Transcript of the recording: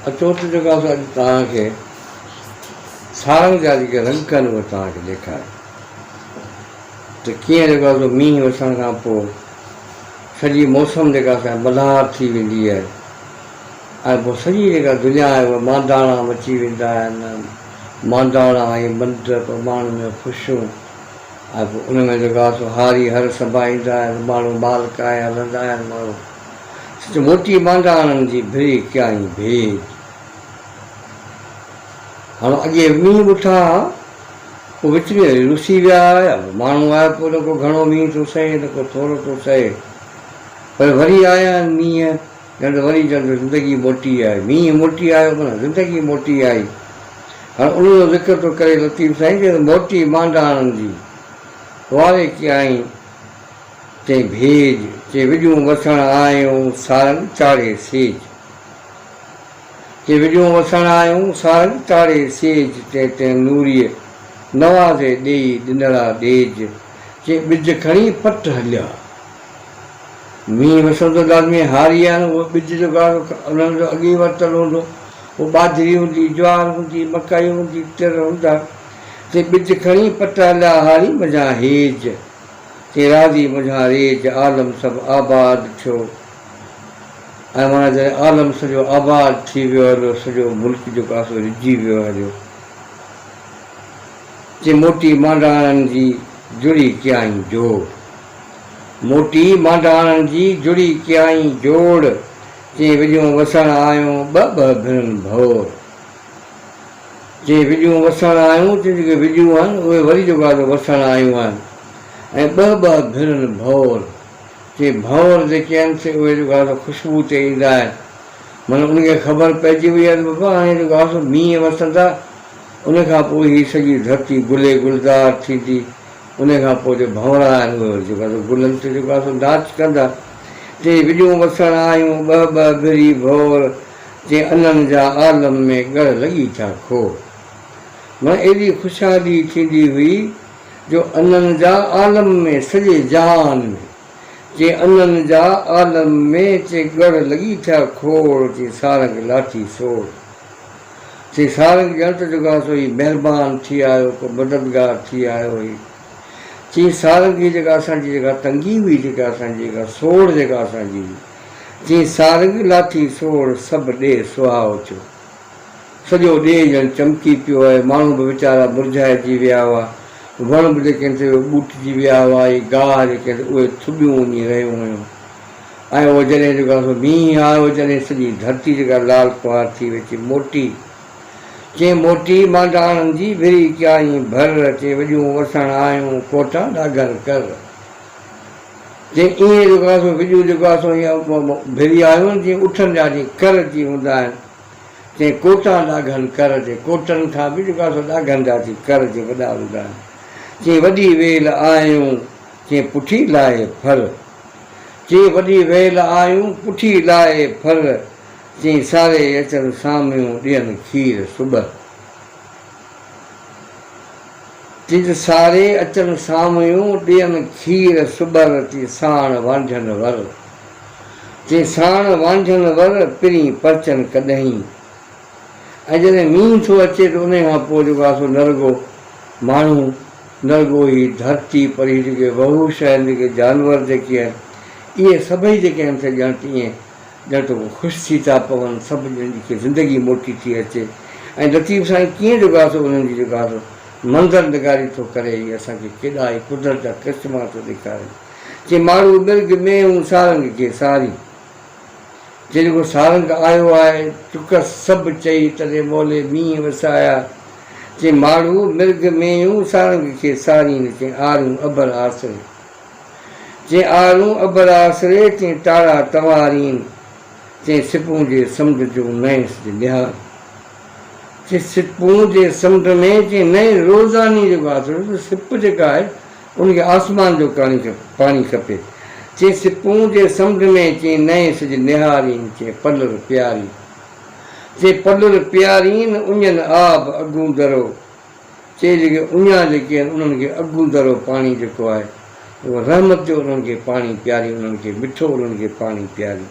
اچو ته جيڪو آهي سو اڄ توهان کي سارنگ جا جيڪي رنگ آهن اهي توهان کي ڏيکاريان ته ڪيئن جيڪو آهي سو مينهن وسڻ کان پوء سڄي موسم جيڪا سا ملهار ٿي ويندي آهي ۽ پوء سڄي جيڪا دنيا آهي اها مانڊاڻا مچي ويندا آهن مانڊاڻا ۽ مند پوء ماڻهن ۾ خوشيون ۽ پوء ان ۾ جيڪو آهي سو هاري هر سنڀائيندا آهن ماڻهو مال ڪاهي هلندا آهن ماڻهو سچ موٽي مانڊاڻن جي ڀري ڪيائين ڀيڄ. هاڻ اڳي مينهن ٻٺا ها، پوء وچ ۾ وري رسي ويا يا ماڻهو آيو پوء نه ڪو گهڻو مينهن ٿو سهي نه ڪو ٿورو ٿو سهي پر وري آيا آهن مينهن ڄڻ ته وري ڄڻ ته زندگي موٽي آئي مينهن موٽي آيو معنيٰ زندگي موٽي آئي هاڻ ان جو ذڪر ٿو ڪري لطيف سائين چئي ٿو موٽي مانڊاڻن جي واري ڪيائين چئي ڀيڄ چئي وڄون وسڻ آيون سارنگ چاڙهي سيج. چي وڄون وسڻ آيون، سارنگ چاڙهي سيج، چي تنهن نوريء نوازي ڏيئي ڏنڙا ڏيج، چي ٻج کڻي پٽ هليا. مينهن وسندو لازمي هاري آهن، اهو ٻج جيڪو آهي سو انهن جو اڳي ئي ورتل هوندو، پوء ٻاجهري هوندي، جوار هوندي، مڪئي هوندي، تر هوندا، چي ٻج کڻي پٽ هليا هاري منجهان هيج، چي راضي منجهان ريج، عالم سڀ آباد ٿيو. ۽ معنيٰ جڏهن عالم سڄو آباد ٿي ويو هليو، سڄو ملڪ جيڪو آهي سو رجي ويو هليو. چي موٽي مانڊاڻن جي جڙي ڪيائين جوڙ. موٽي مانڊاڻن جي جڙي ڪيائين جوڙ، چي وڄون وسڻ آيون ٻه ٻه ڀرن ڀور. چي وڄون وسڻ آيون، چي جيڪي وڄون آهن اهي وري جيڪو آهي سو وسڻ آيون آهن ۽ ٻه ٻه ڀرن ڀور. ڪي ڀنور جيڪي آهن سي اهي جيڪو آهي سو خوشبو تي ايندا آهن. معنيٰ ان کي خبر پئجي وئي آهي ته بابا هاڻي جيڪو آهي سو مينهن وسندا ان کان پوء هي سڄي ڌرتي گلي گلزار ٿيندي ان کان پوء جي ڀنورا آهن اهي وري جيڪو آهي سو گلن تي جيڪو آهي سو ناچ ڪندا. چي وڄون وسڻ آيون ٻه ٻه ڀري ڀور چي انن جا عالم ۾ ڳڙ لڳي ٿيا کوڙ. معنيٰ ايڏي خوشحالي ٿيندي هئي جو انن جا عالم ۾ سڄي جهان ۾، چي انن جا عالم ۾، چي ڳڙ لڳي ٿيا کوڙ، چي سارنگ لاٿي سوڙ. چي سارنگ ڄڻ ته جيڪو آهي سو هي مهربان ٿي آيو، ڪو مددگار ٿي آيو هي. چي سارنگ هي جيڪا اسان جي جيڪا تنگي هئي، جيڪا اسان جي جيڪا سوڙ جيڪا اسان جي هئي. چي سارنگ لاٿي سوڙ، سڀ ڏيهه سهائو ٿيو. سڄو ڏيهه ڄڻ چمڪي پيو ۽ ماڻهو به ويچارا مرجهائجي ويا هئا. وڻ به جيڪي آهن سي اهي ٻوٽجي ويا هئا ۽ گاهه جيڪي آهن سي اهي ٿٻيون وڃي رهيون هيون. ۽ اهو جڏهن جيڪو آهي سو مينهن آيو جڏهن سڄي ڌرتي جيڪا لال ڪنوار ٿي وئي چي موٽي چي موٽي مانڊاڻن جي ڀري ڪيائين ڀر چي وڄون وسڻ آيون ڪوٽان ڏاگهر ڪر چي ائين جيڪو آهي سو وڄون جيڪو آهي سو ائين ڀري آيون جيئن اٺن جا جيئن ڪر جيئن هوندا آهن. چي ڪوٽان ڏاگهن ڪر جي ڪوٽن کان به جيڪو آهي سو ڏاگهن جا چي ڪر جي وڏا هوندا آهن. چي وڏي ويل آيون چي پٺي لاهي ڦر. چي وڏي ويل آيون پٺي لاهي ڦر چي ساري اچن سامهيون ڏين کير سٻر. چي ساري اچن سامهيون ڏين کير سٻر چي ساڻ وانڍين ور. چي ساڻ وانجهن ور، پرين پرچن ڪڏهين. ۽ جڏهن مينهن ٿو اچي ته انهي کان پوء جيڪو آهي سو نه رڳو ماڻهو، نه رڳو هي ڌرتي پر هي جيڪي وحوش آهن، جيڪي جانور جيڪي آهن، اهي سڀئي جيڪي آهن سي ڄڻ ته ائين ڄڻ ته ڪو خوش ٿي ٿا پون، سڀ ڄڻ کي زندگي موٽي ٿي اچي. ۽ لطيف سائين ڪيئن جيڪو آهي سو انهن جي جيڪو آهي سو منظر نگاري ٿو ڪري، هي اسان کي ڪيڏا هي قدرت جا ڪرشما ٿو ڏيکاري. چي ماڙهو مرگ مينهون سارنگ کي ساري. چي جيڪو سارنگ آيو آهي چڪس سڀ چئي تڏهن مولي مينهن وسايا. چي ماڙهو مرگ مينهون سارنگ کي سارين چي آرون ابر آسري. چي آرون ابر آسري چي تاڙا تنوارين چي سپون جي سمنڊ جو نئين سج نهار. چي سپون جي سمنڊ ۾ چي نئين روزاني جيڪو آسرو سپ جيڪا آهي ان کي آسمان جو پاڻي کپي. چي سپون جي سمنڊ ۾، چي نئين سج نهارين، چي پلر پيارين. چي پلر پيارين، اڃن آب اگوندرو. چي جيڪي اڃا جيڪي آهن، انهن کي اگوندرو پاڻي جيڪو آهي، اهو رحمت جو انهن کي پاڻي پيارين، انهن کي مٺو انهن کي پاڻي پيارين.